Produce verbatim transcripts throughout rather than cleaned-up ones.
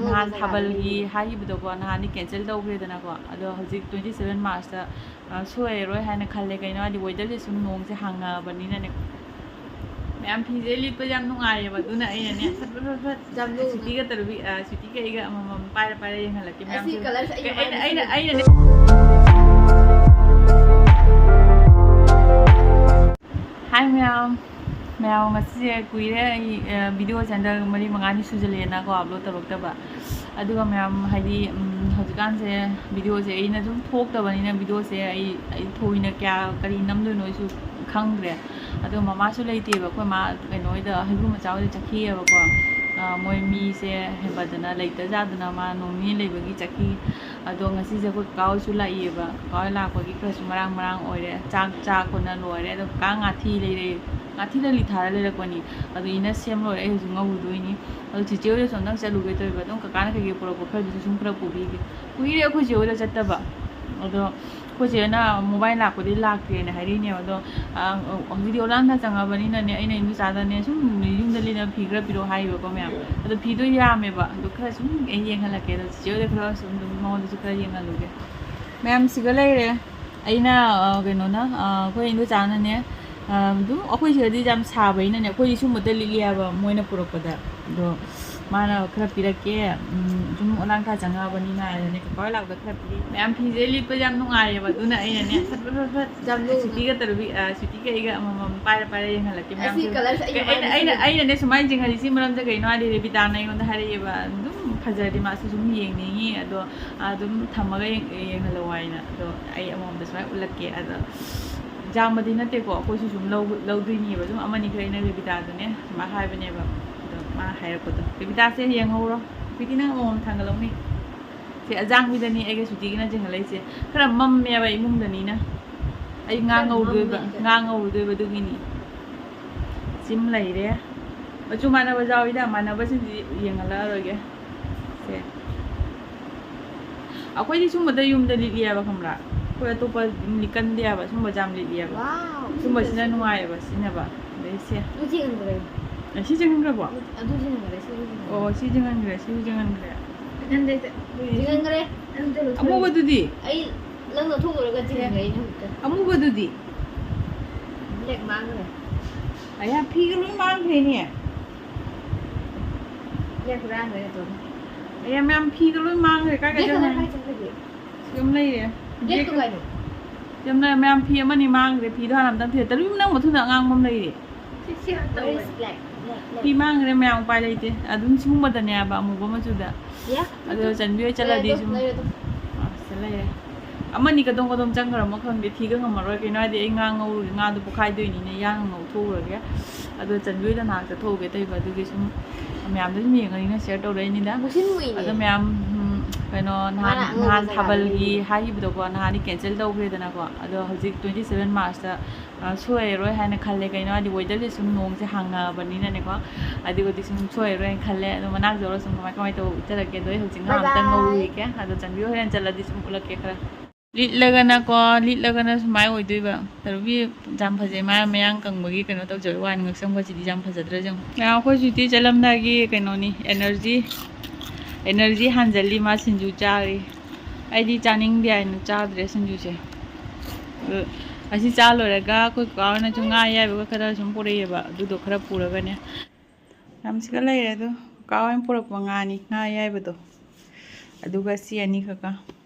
ꯅꯍꯥꯟ ꯊꯥꯕꯜꯒꯤ ꯍꯥꯏꯈꯤꯕꯗꯣꯀꯣ, ꯅꯍꯥꯟꯗꯤ ꯀꯦꯟꯁꯦꯜ ꯇꯧꯈ꯭ꯔꯦꯗꯅꯀꯣ, ꯑꯗꯣ ꯍꯧꯖꯤꯛ twenty seven March ꯇ, ꯑ, ꯁꯣꯏꯔꯔꯣꯏ ꯍꯥꯏꯅ ꯈꯜꯂꯦ꯫ ꯀꯩꯅꯣ ꯍꯥꯏꯗꯤ, weather ꯁꯦ ꯁꯨꯝ, ꯅꯣꯡꯁꯦ ꯍꯥꯡꯉꯛꯑꯕꯅꯤꯅꯅꯦ, ꯃꯌꯥꯝ ꯐꯤꯁꯦ ꯂꯤꯠꯄ ꯌꯥꯝ ꯅꯨꯡꯉꯥꯏꯌꯦꯕ꯫ ꯑꯗꯨꯅ ꯑꯩꯅꯅꯦ, ꯐꯠ ꯐꯠ ꯐꯠ ꯐꯠ, ꯌꯥꯝ ꯅꯨꯡꯉꯥꯏ꯫ ꯁ꯭ꯋꯤꯇꯤꯒ ꯇꯔꯨꯕꯤ-, ꯑ, ꯁ꯭ꯋꯤꯇꯤꯒ ꯑꯩꯒ ꯑꯃꯃꯝ ꯄꯥꯏꯔ ꯄꯥꯏꯔ ꯌꯦꯡꯍꯜꯂꯛꯀꯦ ꯑꯁꯤ ꯃꯌꯥꯝꯁꯦ꯫ Colour ꯁꯦ ꯑꯩꯒꯤ ꯑꯩꯅ, ꯃꯥꯏꯗ ꯑꯩꯅ, ꯁꯤꯖꯤꯟꯅ- ꯑꯩꯅꯅꯦ꯫ Hi ꯃꯌꯥꯝ, ꯃꯌꯥꯝ ꯉꯁꯤꯁꯦ ꯀꯨꯏꯔꯦ ꯑꯩ, ꯑ, video ꯁꯦ ꯍꯟꯗꯛ ꯃꯔꯤ ꯃꯉꯥꯅꯤ ꯁꯨꯖꯜꯂꯛꯑꯦꯅꯀꯣ upload ꯇꯧꯔꯛꯇꯕ꯫ ꯑꯗꯨꯒ ꯃꯌꯥꯝ ꯍꯥꯏꯗꯤ, ꯎꯝ, ꯍꯧꯖꯤꯛꯀꯥꯟꯁꯦ video ꯁꯦ ꯑꯩꯅ ꯁꯨꯝ ꯊꯣꯛꯇꯕꯅꯤꯅ video ꯁꯦ ꯑꯩ, ꯑꯩ ꯊꯣꯏꯅ ꯀꯌꯥ ꯀꯔꯤ ꯅꯝꯗꯣꯏꯅꯣ ꯑꯩꯁꯨ ꯈꯪꯗ꯭ꯔꯦ꯫ ꯑꯗꯣ ꯃꯃꯥꯁꯨ ꯂꯩꯇꯦꯕ, ꯑꯩꯈꯣꯏ ꯃꯥ ꯀꯩꯅꯣ ꯍꯣꯏꯗ, ꯍꯩꯒ꯭ꯔꯨ ꯃꯆꯥ ꯍꯣꯏꯗ ꯆꯠꯈꯤꯑꯕꯀꯣ꯫ ꯑ, ꯃꯣꯏ ꯃꯤꯁꯦ ꯍꯦꯟꯕꯗꯅ ꯂꯩꯇ ꯖꯥꯗꯅ ꯃꯥ ꯅꯣꯡ ꯅꯤꯅꯤ ꯂꯩꯕꯒꯤ ꯆꯠꯈꯤ꯫ ꯑꯗꯣ ꯉꯁꯤꯁꯦ ꯑꯩꯈꯣꯏ ꯀꯀꯥ ꯍꯣꯏꯁꯨ ꯂꯥꯛꯏꯑꯕ꯫ ꯀꯀꯥ ꯍꯣꯏ ꯂꯥꯛꯄꯒꯤ ꯈꯔꯁꯨ ꯃꯔꯥꯡ ꯃꯔꯥꯡ ꯑꯣꯏꯔꯦ꯫ ꯆꯥꯛ ꯆꯥ ꯈꯣꯠꯅ ꯂꯣꯏꯔꯦ꯫ ꯑꯗꯣ ꯀꯀꯥ ꯉꯥꯊꯤ ꯂꯩꯔꯦ꯫ ꯉꯥꯊꯤꯗ ꯂꯤꯊꯥꯔ ꯂꯩꯔꯛꯄꯅꯤ꯫ ꯑꯗꯣ ꯏꯅ ꯁꯦꯝ ꯂꯣꯏꯔꯦ꯫ ꯑꯩ ꯍꯧꯖꯤꯛ ꯉꯧꯔꯨꯗꯣꯏꯅꯤ꯫ ꯑꯗꯣ ꯆꯤꯆꯦ ꯍꯣꯏꯗꯁꯨ ꯑꯝꯇꯪ ꯆꯠꯂꯨꯒꯦ ꯇꯧꯋꯦꯕ꯫ ꯑꯗꯨꯝ ꯀꯀꯥꯅ ꯀꯩꯀꯩ ꯄꯨꯔꯛꯄ ꯈꯔꯗꯨꯁꯨ ꯁꯨꯝ ꯈꯔ ꯄꯨꯕꯤꯒꯦ꯫ ꯀꯨꯏꯔꯦ ꯑꯩꯈꯣꯏ ꯆꯦ ꯍꯣꯏꯗ ꯆꯠꯇꯕ꯫ ꯑꯗꯣ ꯑꯩꯈꯣꯏ ꯆꯦꯅ ꯃꯣꯕꯥꯏꯜ ꯂꯥꯛꯄꯗꯤ ꯂꯥꯛꯇꯦꯅ ꯍꯥꯏꯔꯛꯏꯅꯦꯕ꯫ ꯑꯗꯣ, ꯑ, ꯍꯧꯖꯤꯛꯇꯤ ꯑꯣꯂꯥꯡꯊꯥ ꯆꯪꯉꯕꯅꯤꯅꯅꯦ, ꯑꯩꯅ ꯏꯟꯗꯣꯆꯥꯗꯅꯦ ꯁꯨꯝ ꯌꯨꯝꯗ ꯂꯤꯠꯅ ꯐꯤ ꯈꯔ ꯄꯤꯔꯛꯑꯣ ꯍꯥꯏꯌꯦꯕꯀꯣ ꯃꯌꯥꯝ꯫ ꯑꯗꯣ ꯐꯤꯗꯣ ꯌꯥꯝꯃꯦꯕ꯫ ꯑꯗꯣ ꯈꯔ ꯁꯨꯝ ꯑꯩ ꯌꯦꯡꯍꯜꯂꯛꯀꯦ꯫ ꯑꯗꯣ ꯆꯤꯆꯦ ꯍꯣꯏꯗ ꯈꯔ ꯁꯨꯝ ꯑꯗꯨꯝ ꯃꯉꯣꯟꯗꯁꯨ ꯈꯔ ꯌꯦꯡꯍꯜꯂꯨꯒꯦ꯫ ꯃꯌꯥꯝ ꯁꯤꯒ ꯂꯩꯔꯦ꯫ ꯑꯩꯅ, ꯑ, ꯀꯩꯅꯣꯅ, ꯑ, ꯑꯩꯈꯣꯏ ꯏꯟꯗꯣꯆꯥꯅꯅꯦ, ꯑ, ꯑꯗꯨꯝ ꯑꯩꯈꯣꯏ ꯁꯤꯗꯗꯤ ꯌꯥꯝ ꯁꯥꯕꯅꯤꯅꯅꯦ, ꯑꯩꯈꯣꯏꯗꯤ ꯁꯨꯝꯕꯇ ꯂꯤꯠꯂꯤ ꯍꯥꯏꯕ ꯃꯣꯏꯅ ꯄꯨꯔꯛꯄꯗ꯫ ꯑꯗꯣ ꯃꯥꯅ ꯈꯔ ꯄꯤꯔꯛꯀꯦ, ꯎꯝ, ꯁꯨꯝ ꯑꯣꯂꯥꯡꯊꯥ ꯆꯪꯉꯛꯑꯕꯅꯤꯅ ꯍꯥꯏꯅꯅꯦ, ꯀꯀꯥ ꯍꯣꯏ ꯂꯥꯛꯄꯗ ꯈꯔ ꯄꯤꯔꯛꯑꯦ꯫ ꯃꯌꯥꯝ ꯐꯤꯁꯦ ꯂꯤꯠꯄ ꯌꯥꯝ ꯅꯨꯡꯉꯥꯏꯌꯦꯕ, ꯑꯗꯨꯅ ꯑꯩꯅꯅꯦ ꯐꯠ ꯐꯠ ꯐꯠ ꯐꯠ ꯌꯥꯝ ꯅꯨꯡꯉꯥꯏ꯫ ꯁ꯭ꯋꯤꯇꯤꯒ ꯇꯔꯨꯕꯤ-, ꯑ, ꯁ꯭ꯋꯤꯇꯤꯒ ꯑꯩꯒ ꯑꯃꯃꯝ ꯄꯥꯏꯔ ꯄꯥꯏꯔ ꯌꯦꯡꯍꯜꯂꯛꯀꯦ ꯑꯁꯤ ꯃꯌꯥꯝꯁꯦ꯫ Colour ꯁꯦ ꯑꯩꯒꯤ ꯑꯩꯅ, ꯃꯥꯏꯗ ꯑꯩꯅ, ꯁꯤꯖꯤꯟꯅ- ꯑꯩꯅꯅꯦ ꯁꯨꯃꯥꯏꯅ ꯆꯤꯡꯍꯜꯂꯤꯁꯤ ꯃꯔꯝꯁꯦ ꯀꯩꯅꯣ ꯍꯥꯏꯗꯤ, ꯔꯦꯕꯤꯇꯥꯅ ꯑꯩꯉꯣꯟꯗ ꯍꯥꯏꯔꯛꯑꯦꯕ, ꯑꯗꯨꯝ ꯐꯖꯔꯗꯤ ꯃꯥꯁꯨ ꯁꯨꯝ ꯌꯦꯡꯅꯤꯡꯉꯤ, ꯑꯗꯣ ꯑꯗꯨꯝ ꯊꯝꯃꯒ ꯌꯦꯡ-, ꯌꯦꯡꯍꯜꯂꯛꯑꯣ ꯍꯥꯏꯅ꯫ ꯑꯗꯣ ꯑꯩ ꯑꯃꯃꯝꯗ ꯁꯨꯃꯥꯏꯅ ꯎꯠꯂꯛꯀꯦ꯫ ꯑꯗꯣ ꯌꯥꯝꯕꯗꯤ ꯅꯠꯇꯦꯀꯣ, ꯑꯩꯈꯣꯏꯁꯨ ꯁꯨꯝ ꯂꯧ-, ꯂꯧꯗꯣꯏꯅꯦꯕ꯫ ꯑꯗꯨꯝ ꯑꯃꯅꯤ ꯈꯔ ꯑꯩꯅ ꯔꯦꯕꯤꯇꯥꯗꯅꯦ ꯁꯨꯃꯥꯏꯅ ꯍꯥꯏꯕꯅꯦꯕ꯫ ꯑꯗꯣ ꯃꯥ ꯍꯥꯏꯔꯛꯄꯗꯣ, ꯔꯦꯕꯤꯇꯥꯁꯦ ꯌꯦꯡꯍꯧꯔꯣ꯫ ꯁ꯭ꯋꯤꯇꯤ, ꯅꯪ ꯑꯃꯃꯝ ꯊꯥꯡꯒꯠꯂꯧꯅꯦ꯫ ꯁꯦ ꯑꯖꯥꯡꯕꯤꯗꯅꯤ ꯑꯩꯒ ꯁ꯭ꯋꯤꯇꯤꯒꯅ ꯆꯦꯟꯈꯠꯂꯛꯏꯁꯦ꯫ ꯈꯔ ꯃꯝꯃꯦꯕ ꯏꯃꯨꯡꯗꯅꯤꯅ꯫ ꯑꯩ ꯉꯥ ꯈꯔ ꯉꯧꯗꯣꯏꯕ, ꯃꯝꯃꯦ꯫ ꯉꯥ ꯉꯧꯔꯨꯗꯣꯏꯕ ꯑꯗꯨꯒꯤꯅꯤ꯫ ꯁꯤꯝ ꯂꯩꯔꯦ꯫ ꯃꯆꯨ ꯃꯥꯟꯅꯕ ꯌꯥꯎꯋꯤꯗ, ꯃꯥꯟꯅꯕꯁꯤꯡꯗꯤ ꯌꯦꯡꯍꯜꯂꯛꯑꯔꯣꯏꯒꯦ꯫ ꯁꯦ꯫ ꯑꯩꯈꯣꯏꯗꯤ ꯁꯨꯝꯕꯗ ꯌꯨꯝꯗ ꯂꯤꯠꯂꯤꯑꯕ, ꯈꯪꯕ꯭ꯔꯥ? ꯑꯩꯈꯣꯏ ꯑꯇꯣꯞꯄ ꯑꯗꯨꯝ ꯂꯤꯠꯀꯟꯗꯦꯕ, ꯁꯨꯝꯕꯁꯦ ꯌꯥꯝ ꯂꯤꯠꯂꯤꯑꯕ꯫ Wow, ꯁꯨꯝꯕꯁꯤꯅ ꯁꯤꯗꯁꯨ꯫ ꯅꯨꯡꯉꯥꯏꯌꯦꯕ ꯁꯤꯖꯤꯟꯅꯕ꯫ ꯑꯗꯩ ꯁꯦ꯫ ꯑꯗꯨ ꯌꯦꯡꯍꯟꯗ꯭ꯔꯦ꯫ ꯁꯤ ꯆꯪꯈ꯭ꯔꯕꯣ? ꯑꯗꯨ ꯆꯤꯡꯈ꯭ꯔꯦ, ꯁꯤꯁꯨ ꯆꯤꯡꯈ꯭ꯔꯦ꯫ ꯑꯣ, ꯁꯤ ꯆꯪꯍꯟꯈ꯭ꯔꯦ, ꯁꯤꯁꯨ ꯆꯪꯍꯟꯈ꯭ꯔꯦ꯫ ꯆꯤꯡꯈ꯭ꯔꯦ꯫ ꯑꯃꯨꯕꯗꯨꯗꯤ? ꯑꯩ ꯅꯪ ꯂꯧꯊꯣꯛꯂꯨꯔꯒ ꯆꯤꯡꯈ꯭ꯔꯦ ꯑꯩꯅ ꯑꯃꯨꯛꯇ꯫ ꯑꯃꯨꯕꯗꯨꯗꯤ? ꯕ꯭ꯂꯦꯛ ꯃꯥꯡꯈ꯭ꯔꯦ꯫ ꯑꯌꯥ, ꯐꯤꯒ ꯂꯣꯏ ꯃꯥꯡꯈ꯭ꯔꯦꯅꯦ꯫ ꯕ꯭ꯂꯦꯛ ꯍꯨꯔꯥꯟꯈ꯭ꯔꯦ ꯑꯗꯨꯝ꯫ ꯑꯌꯥ, ꯃꯌꯥꯝ ꯐꯤꯒ ꯂꯣꯏ ꯃꯥꯡꯈ꯭ꯔꯦ꯫ ꯀꯥꯏ ꯀꯥꯏ ꯕ꯭ꯂꯦꯛ ꯀꯂꯔ ꯆꯪꯈ꯭ꯔꯦ? ꯀꯥꯏ ꯆꯠꯈ꯭ꯔꯒꯦ? ꯁꯤ ꯑꯃ ꯂꯩꯔꯦ꯫ ꯕ꯭ꯂꯦꯛꯇꯣ ꯀꯥꯏꯅꯣ? ꯌꯥꯝꯅ ꯃꯌꯥꯝ ꯐꯤ ꯑꯃꯅꯤ ꯃꯥꯡꯈ꯭ꯔꯦ꯫ ꯐꯤꯗꯣ ꯍꯥꯟꯅ ꯑꯝꯇ ꯊꯤꯔꯦ꯫ ꯇꯔꯨꯕꯤ, ꯅꯪ ꯃꯊꯨꯟꯗ ꯑꯉꯥꯡꯕ ꯑꯃ ꯂꯩꯔꯦ꯫ Where is black? Black, black. ꯐꯤ ꯃꯥꯡꯈ꯭ꯔꯦ ꯃꯌꯥꯝ, ꯎꯄꯥꯏ ꯂꯩꯇꯦ꯫ ꯑꯗꯨꯝ ꯁꯤꯒꯨꯝꯕꯗꯅꯦꯕ ꯑꯃꯨꯕ ꯃꯆꯨꯗ꯫ Yeah. ꯑꯗꯣ ꯆꯟꯕꯤ ꯍꯣꯏ ꯆꯠꯂꯗꯤ ꯂꯩꯔꯦ ꯑꯗꯣ, ꯁꯨꯝ ꯂꯩꯔꯦ ꯑꯗꯣ꯫ ꯑꯥ, ꯁꯤꯗ ꯂꯩꯔꯦ꯫ ꯑꯃꯅꯤ ꯀꯗꯣꯝ ꯀꯗꯣꯝ ꯆꯪꯈ꯭ꯔꯃꯣ ꯈꯪꯗꯦ, ꯊꯤꯒ ꯉꯝꯃꯔꯣꯏ꯫ ꯀꯩꯅꯣ ꯍꯥꯏꯗꯤ ꯑꯩ ꯉꯥ ꯉꯧꯔꯨꯒꯦ, ꯉꯥꯗꯣ ꯄꯣꯛꯈꯥꯏꯗꯣꯏꯅꯤꯅ ꯌꯥꯡꯅ ꯉꯧꯊꯣꯛꯎꯔꯒꯦ꯫ ꯑꯗꯣ ꯆꯟꯕꯤ ꯍꯣꯏꯗ ꯉꯥꯏꯍꯥꯛ ꯆꯠꯊꯣꯛꯎꯒꯦ ꯇꯧꯕ, ꯑꯗꯨꯒꯤ ꯁꯨꯝ ꯃꯌꯥꯝꯗ ꯁꯨꯝ ꯌꯦꯡꯉꯅꯤꯅ share ꯇꯧꯔꯛꯏꯅꯤꯗ꯫ ꯃꯨꯁꯤꯟ ꯃꯨꯏꯅꯦ꯫ ꯑꯗꯣ ꯃꯌꯥꯝ, ꯎꯝ, ꯀꯩꯅꯣ ꯅꯍꯥꯟ, ꯉꯔꯥꯡ ꯅꯍꯥꯟ ꯑꯉꯧꯕ ꯊꯥꯕꯜꯒꯤ ꯖꯒꯥꯗ ꯍꯥꯏꯈꯤꯕꯗꯣꯀꯣ, ꯅꯍꯥꯟꯗꯤ cancel ꯇꯧꯈ꯭ꯔꯦꯗꯅꯀꯣ꯫ ꯑꯗꯣ ꯍꯧꯖꯤꯛ twenty seven March ꯇ, ꯑ, ꯁꯣꯏꯔꯔꯣꯏ ꯍꯥꯏꯅ ꯈꯜꯂꯦ꯫ ꯀꯩꯅꯣ ꯍꯥꯏꯗꯤ weather ꯁꯦ ꯁꯨꯝ ꯅꯣꯡꯁꯦ ꯍꯥꯡꯉꯛꯑꯕꯅꯤꯅꯅꯦꯀꯣ, ꯑꯗꯨꯒꯗꯤ ꯁꯨꯝ ꯁꯣꯏꯔꯔꯣꯏ ꯍꯥꯏꯅ ꯈꯜꯂꯦ꯫ ꯑꯗꯣ ꯃꯅꯥꯛ ꯌꯧꯔ ꯁꯨꯝ ꯀꯃꯥꯏ ꯀꯃꯥꯏ ꯇꯧꯕ ꯎꯠꯆꯔꯛꯀꯦ꯫ ꯑꯗꯣ ꯑꯩ ꯍꯧꯖꯤꯛ ꯉꯥ Bye ꯑꯝꯇꯪ bye꯫ ꯉꯧꯔꯨꯈꯤꯒꯦ꯫ ꯑꯗꯣ ꯆꯟꯕꯤ ꯍꯣꯔꯦꯟ ꯆꯠꯂꯗꯤ ꯁꯨꯝ ꯎꯠꯂꯛꯀꯦ ꯈꯔ꯫ ꯂꯤꯠꯂꯒꯅꯀꯣ, ꯂꯤꯠꯂꯒꯅ ꯁꯨꯃꯥꯏ ꯑꯣꯏꯗꯣꯏꯕ꯫ ꯇꯔꯨꯕꯤ ꯌꯥꯝ ꯐꯖꯩ꯫ ꯃꯥ ꯃꯌꯥꯡ ꯀꯪꯕꯒꯤ ꯀꯩꯅꯣ ꯇꯧꯖꯕꯩ ꯋꯥꯅꯤ, ꯉꯛꯁꯝꯒꯁꯤꯗꯤ ꯌꯥꯝ ꯐꯖꯗ꯭ꯔꯥ ꯌꯦꯡꯉꯨ꯫ ꯃꯌꯥꯝ ꯑꯩꯈꯣꯏ ꯁ꯭ꯋꯤꯇꯤ ꯆꯠꯂꯝꯗꯥꯏꯒꯤ ꯀꯩꯅꯣꯅꯤ, energy, energy ꯍꯥꯟꯖꯜꯂꯤ꯫ ꯃꯥ ꯁꯤꯡꯖꯨ ꯆꯥꯔꯤ꯫ ꯑꯩꯗꯤ ꯆꯥꯅꯤꯡꯗꯦ ꯍꯥꯏꯅ ꯆꯥꯗ꯭ꯔꯦ ꯁꯤꯡꯖꯨꯁꯦ꯫ ꯑꯗꯨ ꯑꯁꯤ ꯆꯥ ꯂꯣꯏꯔꯒ ꯑꯩꯈꯣꯏ ꯀꯀꯥ ꯍꯣꯏꯅꯁꯨ ꯉꯥ ꯑꯌꯥꯏꯕꯒ ꯈꯔ ꯁꯨꯝ ꯄꯨꯔꯛꯑꯦꯕ꯫ ꯑꯗꯨꯗꯣ ꯈꯔ ꯄꯨꯔꯒꯅꯦ, ꯌꯥꯝ ꯁꯤꯒ ꯂꯩꯔꯦ꯫ ꯑꯗꯣ ꯀꯀꯥ ꯍꯣꯏꯅ ꯄꯨꯔꯛꯄ ꯉꯥꯅꯤ, ꯉꯥ ꯑꯌꯥꯏꯕꯗꯣ꯫ ꯑꯗꯨꯒ ꯁꯤ ꯑꯅꯤꯈꯛꯀ꯫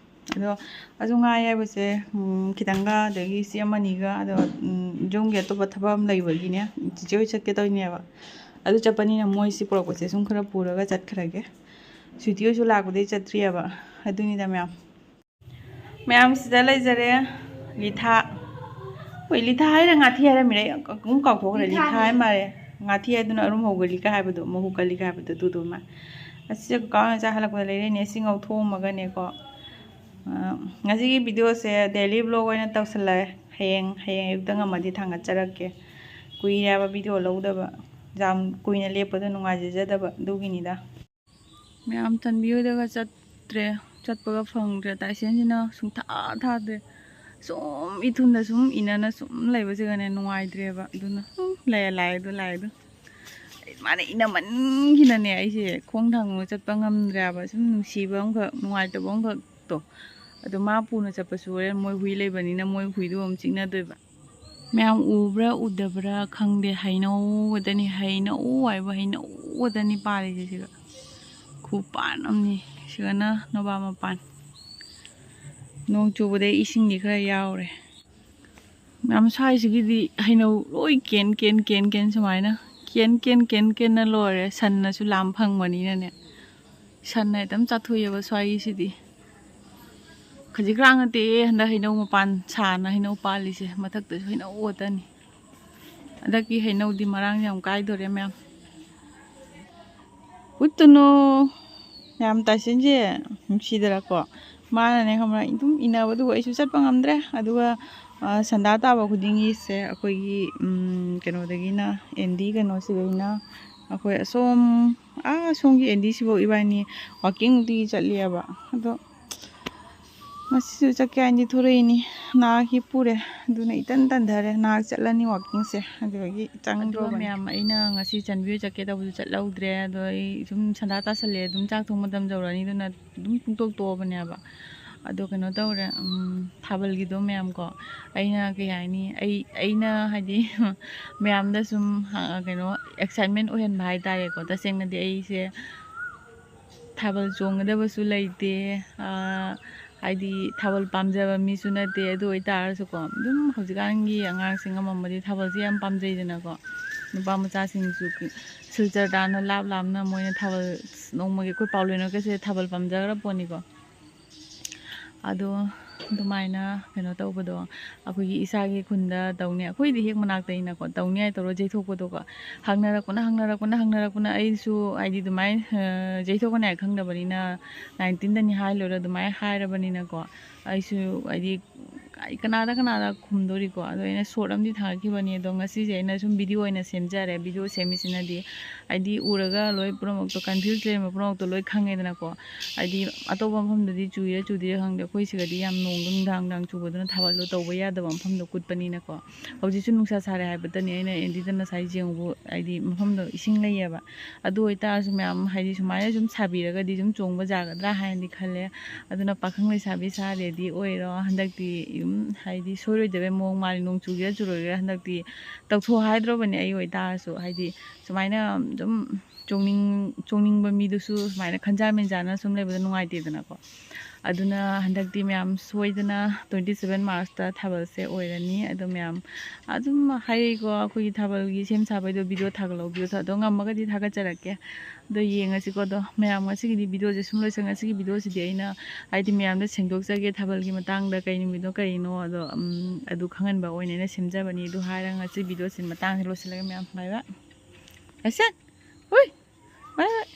ꯑꯗꯣ ꯑꯗꯨ ꯉꯥ ꯑꯌꯥꯏꯕꯁꯦ, ꯎꯝ, ꯈꯤꯇꯪꯒ, ꯑꯗꯒꯤ ꯁꯤ ꯑꯃꯅꯤꯒ, ꯑꯗꯣ, ꯎꯝ, ꯌꯨꯝꯒꯤ ꯑꯇꯣꯞꯄ ꯊꯕꯛ ꯑꯃ ꯂꯩꯕꯒꯤꯅꯦ, ꯆꯤꯆꯦ ꯍꯣꯏ ꯆꯠꯀꯦ ꯇꯧꯔꯤꯅꯦꯕ꯫ ꯑꯗꯨ ꯆꯠꯄꯅꯤꯅ ꯃꯣꯏ ꯁꯤ ꯄꯨꯔꯛꯄꯁꯦ ꯁꯨꯝ ꯈꯔ ꯄꯨꯔꯒ ꯆꯠꯈ꯭ꯔꯒꯦ꯫ ꯁ꯭ꯋꯤꯇꯤ ꯍꯣꯏꯁꯨ ꯂꯥꯛꯄꯗꯩ ꯆꯠꯇ꯭ꯔꯤꯑꯕ꯫ ꯑꯗꯨꯅꯤꯗ ꯃꯌꯥꯝ꯫ ꯃꯌꯥꯝ ꯁꯤꯗ ꯂꯩꯖꯔꯦ꯫ ꯂꯤꯊꯥ꯫ ꯍꯣꯏ, ꯂꯤꯊꯥ ꯍꯥꯏꯔ ꯉꯥꯊꯤ ꯍꯥꯏꯔꯝꯃꯤꯔ? ꯑꯩ ꯑꯗꯨꯝ ꯀꯥꯎꯊꯣꯛꯈ꯭ꯔꯦ꯫ ꯂꯤꯊꯥ ꯍꯥꯏ ꯃꯥꯜꯂꯦ꯫ ꯉꯥꯊꯤ ꯍꯥꯏꯗꯨꯅ ꯑꯔꯨꯝ ꯍꯧꯒꯜꯂꯤꯒ ꯍꯥꯏꯕꯗꯣ, ꯃꯍꯨ ꯀꯜꯂꯤꯒ ꯍꯥꯏꯕꯗꯣ, ꯑꯗꯨꯗꯨ ꯃꯥ꯫ ꯑꯁꯤꯁꯦ ꯀꯀꯥ ꯍꯣꯏꯅ ꯆꯥ ꯍꯜꯂꯛꯄꯗ ꯂꯩꯔꯛꯏꯅꯦ꯫ ꯁꯤ ꯉꯧꯊꯣꯛꯑꯝꯃꯒꯅꯦꯀꯣ꯫ ꯑ, ꯉꯁꯤꯒꯤ video ꯁꯦ daily vlog ꯑꯣꯏꯅ ꯇꯧꯁꯜꯂꯛꯑꯦ꯫ ꯍꯌꯦꯡ, ꯍꯌꯦꯡ ꯑꯌꯨꯛꯇ ꯉꯝꯃꯗꯤ ꯊꯥꯡꯒꯠꯆꯔꯛꯀꯦ꯫ ꯀꯨꯏꯔꯦ ꯍꯥꯏꯕ video ꯂꯧꯗꯕ꯫ ꯌꯥꯝ ꯀꯨꯏꯅ ꯂꯦꯞꯄꯗꯣ ꯅꯨꯡꯉꯥꯏꯖꯗꯕ ꯑꯗꯨꯒꯤꯅꯤꯗ꯫ ꯃꯌꯥꯝ ꯆꯟꯕꯤ ꯍꯣꯏꯗꯒ ꯆꯠꯇ꯭ꯔꯦ, ꯆꯠꯄꯒ ꯐꯪꯗ꯭ꯔꯦ꯫ ꯇꯥꯏꯁꯦꯟꯁꯤꯅ ꯁꯨꯡꯊꯥ ꯊꯥꯗ꯭ꯔꯦ꯫ ꯁꯨꯝ ꯏꯊꯨꯟꯗ ꯁꯨꯝ ꯏꯅꯅ ꯁꯨꯝ ꯂꯩꯕꯁꯤꯒꯅꯦ ꯅꯨꯡꯉꯥꯏꯇ꯭ꯔꯦꯕ꯫ ꯑꯗꯨꯅ ꯁꯨꯝ ꯂꯩꯔꯦ, ꯂꯥꯛꯑꯦꯗꯣ, ꯂꯥꯛꯑꯦꯗꯣ꯫ ꯃꯥꯅ ꯏꯅꯃꯟꯈꯤꯅꯅꯦ ꯑꯩꯁꯦ ꯈꯣꯡ ꯊꯥꯡꯅ ꯆꯠꯄ ꯉꯝꯗ꯭ꯔꯦꯕ꯫ ꯁꯨꯝ ꯅꯨꯡꯁꯤꯕ ꯑꯃꯈꯛ, ꯅꯨꯡꯉꯥꯏꯇꯕ ꯑꯃꯈꯛꯇꯣ꯫ ꯑꯗꯣ ꯃꯥ ꯄꯨꯅ ꯆꯠꯄꯁꯨ ꯍꯣꯔꯦꯟ ꯃꯣꯏ ꯍꯨꯏ ꯂꯩꯕꯅꯤꯅ ꯃꯣꯏ ꯍꯨꯏꯗꯨ ꯑꯃꯨꯛ ꯆꯤꯛꯅꯗꯣꯏꯕ꯫ ꯃꯌꯥꯝ ꯎꯕ꯭ꯔꯥ ꯎꯗꯕ꯭ꯔꯥ ꯈꯪꯗꯦ, ꯍꯩꯅꯧ ꯈꯛꯇꯅꯤ, ꯍꯩꯅꯧ ꯍꯥꯏꯕ ꯍꯩꯅꯧ ꯈꯛꯇꯅꯤ ꯄꯥꯜꯂꯤꯁꯦ ꯁꯤꯒ꯫ ꯈꯨꯄꯥꯟ ꯑꯃꯅꯤ꯫ ꯁꯤꯒꯅ ꯅꯣꯕꯥꯞ ꯃꯄꯥꯟ꯫ ꯅꯣꯡ ꯆꯨꯕꯗꯩ ꯏꯁꯤꯡꯗꯤ ꯈꯔ ꯌꯥꯎꯔꯦ꯫ ꯃꯌꯥꯝ ꯁ꯭ꯋꯥꯏꯁꯤꯒꯤꯗꯤ ꯍꯩꯅꯧ ꯂꯣꯏ ꯀꯦꯟ ꯀꯦꯟ ꯀꯦꯟ ꯀꯦꯟ ꯁꯨꯃꯥꯏꯅ ꯀꯦꯟ ꯀꯦꯟ ꯀꯦꯟ ꯀꯦꯟꯅ ꯂꯣꯏꯔꯦ꯫ ꯁꯟꯅꯁꯨ ꯂꯥꯝ ꯐꯪꯕꯅꯤꯅꯅꯦ꯫ ꯁꯟꯅ ꯍꯦꯛꯇ ꯆꯥꯊꯣꯛꯑꯦꯕ ꯁ꯭ꯋꯥꯏꯒꯤꯁꯤꯗꯤ꯫ ꯈꯖꯤꯛ ꯈꯔꯥꯛ ꯅꯠꯇꯦ ꯍꯟꯗꯛ ꯍꯩꯅꯧ ꯃꯄꯥꯟ ꯁꯥꯅ ꯍꯩꯅꯧ ꯄꯥꯜꯂꯤꯁꯦ, ꯃꯊꯛꯇꯁꯨ ꯍꯩꯅꯧ ꯉꯥꯛꯇꯅꯤ꯫ ꯍꯟꯗꯛꯀꯤ ꯍꯩꯅꯧꯗꯤ ꯃꯔꯥꯡ ꯌꯥꯝ ꯀꯥꯏꯗꯣꯔꯦ ꯃꯌꯥꯝ꯫ ꯎꯠꯇꯅꯣ꯫ ꯌꯥꯝ ꯇꯥꯏꯁꯟꯁꯦ ꯅꯨꯡꯁꯤꯗꯔꯀꯣ꯫ ꯃꯥꯅꯅꯦ ꯈꯪꯕ꯭ꯔꯥ, ꯑꯗꯨꯝ ꯏꯟꯅꯕꯗꯨꯕꯨ ꯑꯩꯁꯨ ꯆꯠꯄ ꯉꯝꯗ꯭ꯔꯦ꯫ ꯑꯗꯨꯒ, ꯑ, ꯁꯟꯗꯥ ꯇꯥꯕ ꯈꯨꯗꯤꯡꯒꯤꯁꯦ ꯑꯩꯈꯣꯏꯒꯤ, ꯎꯝ, ꯀꯩꯅꯣꯗꯒꯤꯅ, ꯑꯦꯟꯗꯤ ꯀꯩꯅꯣꯁꯤꯗꯒꯤꯅ ꯑꯩꯈꯣꯏ ꯑꯁꯣꯝ, ꯑꯥ, ꯁꯣꯝꯒꯤ ꯑꯦꯟꯗꯤꯁꯤꯐꯥꯎ ꯏꯕꯥꯅꯤ ꯋꯥꯛꯀꯤꯡ ꯅꯨꯡꯇꯤꯒꯤ ꯆꯠꯂꯤꯑꯕ꯫ ꯑꯗꯣ ꯉꯁꯤꯁꯨ ꯆꯠꯀꯦ ꯍꯥꯏꯅꯗꯤ ꯊꯣꯔꯛꯏꯅꯤ, ꯅꯥꯈꯤ ꯄꯨꯔꯦ꯫ ꯑꯗꯨꯅ ꯏꯇꯟ ꯇꯟꯊꯔꯦ꯫ ꯅꯍꯥꯛ ꯆꯠꯂꯅꯤ ꯋꯥꯛꯀꯤꯡꯁꯦ, ꯑꯗꯨꯗꯒꯤ ꯑꯗꯨꯒ ꯆꯪꯗ꯭ꯔꯣꯕꯅꯤ꯫ ꯃꯌꯥꯝ, ꯑꯩꯅ ꯉꯁꯤ ꯆꯟꯕꯤꯌꯨ ꯆꯠꯀꯦ ꯇꯧꯕꯗꯨ ꯆꯠꯍꯧꯗ꯭ꯔꯦ꯫ ꯑꯗꯣ ꯑꯩ ꯁꯨꯝ ꯁꯟꯗꯥ ꯇꯥꯁꯜꯂꯛꯑꯦ, ꯑꯗꯨꯝ ꯆꯥꯛ ꯊꯣꯡ ꯃꯇꯝ ꯌꯧꯔꯛꯑꯅꯤ, ꯑꯗꯨꯅ ꯑꯗꯨꯝ ꯄꯨꯡꯇꯣꯛ ꯇꯣꯛꯑꯕꯅꯦꯕ꯫ ꯑꯗꯣ ꯀꯩꯅꯣ ꯇꯧꯔꯦ, ꯎꯝ, ꯊꯥꯕꯜꯒꯤꯗꯣ ꯃꯌꯥꯝ ꯀꯣ, ꯑꯩꯅ ꯀꯩ ꯍꯥꯏꯅꯤ, ꯑꯩ, ꯑꯩꯅ ꯍꯥꯏꯗꯤ ꯃꯌꯥꯝꯗ ꯁꯨꯝ, ꯑ, ꯀꯩꯅꯣ, ꯑꯦꯛꯁꯥꯏꯠꯃꯦꯟ ꯑꯣꯏꯍꯟꯕ ꯍꯥꯏꯇꯥꯔꯦꯀꯣ꯫ ꯇꯁꯦꯡꯅꯗꯤ ꯑꯩꯁꯦ ꯊꯥꯕꯜ ꯆꯣꯡꯒꯗꯕꯁꯨ ꯂꯩꯇꯦ, ꯑ, ꯍꯥꯏꯗꯤ ꯊꯥꯕꯜ ꯄꯥꯝꯖꯕ ꯃꯤꯁꯨ ꯅꯠꯇꯦ꯫ ꯑꯗꯨ ꯑꯣꯏꯇꯥꯔꯁꯨꯀꯣ, ꯑꯗꯨꯝ ꯍꯧꯖꯤꯛꯀꯥꯟꯒꯤ ꯑꯉꯥꯡꯁꯤꯡ ꯑꯃꯝꯕꯗꯤ ꯊꯥꯕꯜꯁꯦ ꯌꯥꯝ ꯄꯥꯝꯖꯩꯗꯅꯀꯣ꯫ ꯅꯨꯄꯥ ꯃꯆꯥꯁꯤꯡꯁꯨ ꯁꯤꯜꯆꯔ ꯇꯥꯟꯅ ꯂꯥꯞ ꯂꯥꯞꯅ ꯃꯣꯏꯅ ꯊꯥꯕꯜ, ꯅꯣꯡꯃꯒꯤ ꯑꯩꯈꯣꯏ ꯄꯥꯎꯂꯦꯟ ꯑꯣꯔꯀꯦꯁꯇ꯭ꯔꯥꯁꯦ ꯊꯥꯕꯜ ꯄꯥꯝꯖꯈ꯭ꯔ ꯄꯣꯠꯅꯤꯀꯣ꯫ ꯑꯗꯣ ꯑꯗꯨꯃꯥꯏꯅ ꯀꯩꯅꯣ ꯇꯧꯕꯗꯣ, ꯑꯩꯈꯣꯏꯒꯤ ꯏꯁꯥꯒꯤ ꯈꯨꯟꯗ ꯇꯧꯅꯤ, ꯑꯩꯈꯣꯏꯗꯤ ꯍꯦꯛ ꯃꯅꯥꯛꯇꯩꯅꯀꯣ, ꯇꯧꯅꯤ ꯍꯥꯏ ꯇꯧꯔ ꯌꯩꯊꯣꯛꯄꯗꯣꯀꯣ, ꯍꯪꯅꯔꯛꯄꯅ, ꯍꯪꯅꯔꯛꯄꯅ, ꯍꯪꯅꯔꯛꯄꯅ꯫ ꯑꯩꯁꯨ ꯍꯥꯏꯗꯤ ꯑꯗꯨꯃꯥꯏꯅ, ꯑ, ꯌꯩꯊꯣꯛꯀꯅꯤ ꯍꯥꯏ ꯈꯪꯗꯕꯅꯤꯅ, ꯅꯥꯏꯟꯇꯤꯟꯗꯅꯤ ꯍꯥꯏ ꯂꯣꯏꯔ ꯑꯗꯨꯃꯥꯏꯅ ꯍꯥꯏꯔꯕꯅꯤꯅꯀꯣ, ꯑꯩꯁꯨ ꯍꯥꯏꯗꯤ ꯑꯩ ꯀꯅꯥꯗ ꯀꯅꯥꯗ ꯈꯨꯝꯗꯣꯔꯤꯀꯣ? ꯑꯗꯣ ꯑꯩꯅ ꯁꯣꯔꯠ ꯑꯃꯗꯤ ꯊꯥꯒꯠꯈꯤꯕꯅꯤ꯫ ꯑꯗꯣ ꯉꯁꯤꯁꯦ ꯑꯩꯅ ꯁꯨꯝ ꯚꯤꯗꯤꯑꯣ ꯑꯣꯏꯅ ꯁꯦꯝꯖꯔꯦ꯫ ꯚꯤꯗꯤꯑꯣ ꯁꯦꯝꯃꯤꯁꯤꯅꯗꯤ ꯍꯥꯏꯗꯤ ꯎꯔꯒ ꯂꯣꯏ ꯄꯨꯝꯅꯃꯛꯇꯣ, ꯀꯟꯐ꯭ꯌꯨꯁ ꯂꯩꯔꯝꯕ ꯄꯨꯝꯅꯃꯛꯇꯣ ꯂꯣꯏ ꯈꯪꯉꯦꯗꯅꯀꯣ꯫ ꯍꯥꯏꯗꯤ ꯑꯇꯣꯞꯄ ꯃꯐꯝꯗꯗꯤ ꯆꯨꯏꯔ ꯆꯨꯗ꯭ꯔꯤꯔ ꯈꯪꯗꯦ, ꯑꯩꯈꯣꯏ ꯁꯤꯒꯗꯤ ꯌꯥꯝ ꯅꯣꯡꯗꯣ ꯅꯨꯡꯗꯥꯡ ꯅꯨꯡꯗꯥꯡ ꯆꯨꯕꯗꯨꯅ ꯊꯥꯕꯜꯗꯣ ꯇꯧꯕ ꯌꯥꯗꯕ ꯃꯐꯝꯗꯣ ꯀꯨꯠꯄꯅꯤꯅꯀꯣ꯫ ꯍꯧꯖꯤꯛꯁꯨ ꯅꯨꯡꯁꯥ ꯁꯥꯔꯦ ꯍꯥꯏꯕꯇꯅꯤ ꯑꯩꯅ ꯑꯦꯟꯗꯤꯗ ꯉꯁꯥꯏ ꯌꯦꯡꯉꯨꯕꯨ, ꯍꯥꯏꯗꯤ ꯃꯐꯝꯗꯣ ꯏꯁꯤꯡ ꯂꯩꯌꯦꯕ꯫ ꯑꯗꯨ ꯑꯣꯏꯇꯥꯔꯁꯨ ꯃꯌꯥꯝ ꯍꯥꯏꯗꯤ ꯁꯨꯃꯥꯏꯅ ꯁꯨꯝ ꯁꯥꯕꯤꯔꯒꯗꯤ ꯁꯨꯝ ꯆꯣꯡꯕ ꯌꯥꯒꯗ꯭ꯔꯥ ꯍꯥꯏꯅꯗꯤ ꯈꯜꯂꯦ꯫ ꯑꯗꯨꯅ ꯄꯥꯈꯪ ꯂꯩꯁꯥꯕꯤ ꯁꯥ ꯔꯦꯗꯤ ꯑꯣꯏꯔꯣ꯫ ꯍꯟꯗꯛꯇꯤ ꯌꯨꯝ ꯍꯥꯏꯗꯤ ꯁꯣꯏꯔꯣꯏꯗꯕꯩ ꯃꯑꯣꯡ ꯃꯥꯜꯂꯤ꯫ ꯅꯣꯡ ꯆꯨꯒꯦꯔꯥ ꯆꯨꯔꯣꯏꯒꯦꯔꯥ ꯍꯟꯗꯛꯇꯤ ꯇꯧꯊꯣꯛꯑꯣ ꯍꯥꯏꯗ꯭ꯔꯕꯅꯦ꯫ ꯑꯩ ꯑꯣꯏꯇꯥꯔꯁꯨ ꯍꯥꯏꯗꯤ ꯁꯨꯃꯥꯏꯅ ꯑꯗꯨꯝ ꯆꯣꯡꯅꯤꯡ ꯆꯣꯡꯅꯤꯡꯕ ꯃꯤꯗꯨꯁꯨ ꯁꯨꯃꯥꯏꯅ ꯈꯟꯖꯥ ꯃꯦꯟꯖꯥꯅ ꯁꯨꯝ ꯂꯩꯕꯗꯣ ꯅꯨꯡꯉꯥꯏꯇꯦꯗꯅꯀꯣ꯫ ꯑꯗꯨꯅ ꯍꯟꯗꯛꯇꯤ ꯃꯌꯥꯝ ꯁꯣꯏꯗꯅ twenty seven March ꯇ ꯊꯥꯕꯜꯁꯦ ꯑꯣꯏꯔꯅꯤ꯫ ꯑꯗꯣ ꯃꯌꯥꯝ ꯑꯗꯨꯝ ꯍꯥꯏꯔꯤꯀꯣ, ꯑꯩꯈꯣꯏꯒꯤ ꯊꯥꯕꯜꯒꯤ ꯁꯦꯝ ꯁꯥꯕꯩꯗꯣ ꯚꯤꯗꯤꯑꯣ ꯊꯥꯒꯠꯂꯛꯑꯣ, ꯚꯤꯗꯤꯑꯣ ꯊꯥ-, ꯑꯗꯣ ꯉꯝꯃꯒꯗꯤ ꯊꯥꯒꯠꯆꯔꯛꯀꯦ꯫ ꯑꯗꯣ ꯌꯦꯡꯉꯁꯤꯀꯣ꯫ ꯑꯗꯣ ꯃꯌꯥꯝ ꯉꯁꯤꯒꯤꯗꯤ ꯚꯤꯗꯤꯑꯣꯁꯦ ꯁꯨꯝ ꯂꯣꯏꯁꯪ-, ꯉꯁꯤꯒꯤ ꯚꯤꯗꯤꯑꯣꯁꯤꯗꯤ ꯑꯩꯅ ꯍꯥꯏꯗꯤ ꯃꯌꯥꯝꯗ ꯁꯦꯡꯗꯣꯛꯆꯒꯦ, ꯊꯥꯕꯜꯒꯤ ꯃꯇꯥꯡꯗ ꯀꯩ ꯅꯨꯃꯤꯠꯅꯣ ꯀꯩꯅꯣ, ꯑꯗꯣ ꯎꯝ, ꯑꯗꯨ ꯈꯪꯍꯟꯕ ꯑꯣꯏꯅ ꯑꯩꯅ ꯁꯦꯝꯖꯕꯅꯤ꯫ ꯑꯗꯨ ꯍꯥꯏꯔꯒ ꯉꯁꯤ ꯚꯤꯗꯤꯑꯣꯁꯤ ꯃꯇꯥꯡꯁꯦ ꯂꯣꯏꯁꯤꯜꯂꯒꯦ ꯃꯌꯥꯝ꯫ ꯕꯥꯏ ꯕꯥꯏ꯫ ꯑꯁꯦ! ꯍꯨꯏ! ꯕꯥꯏ ꯕꯥꯏ꯫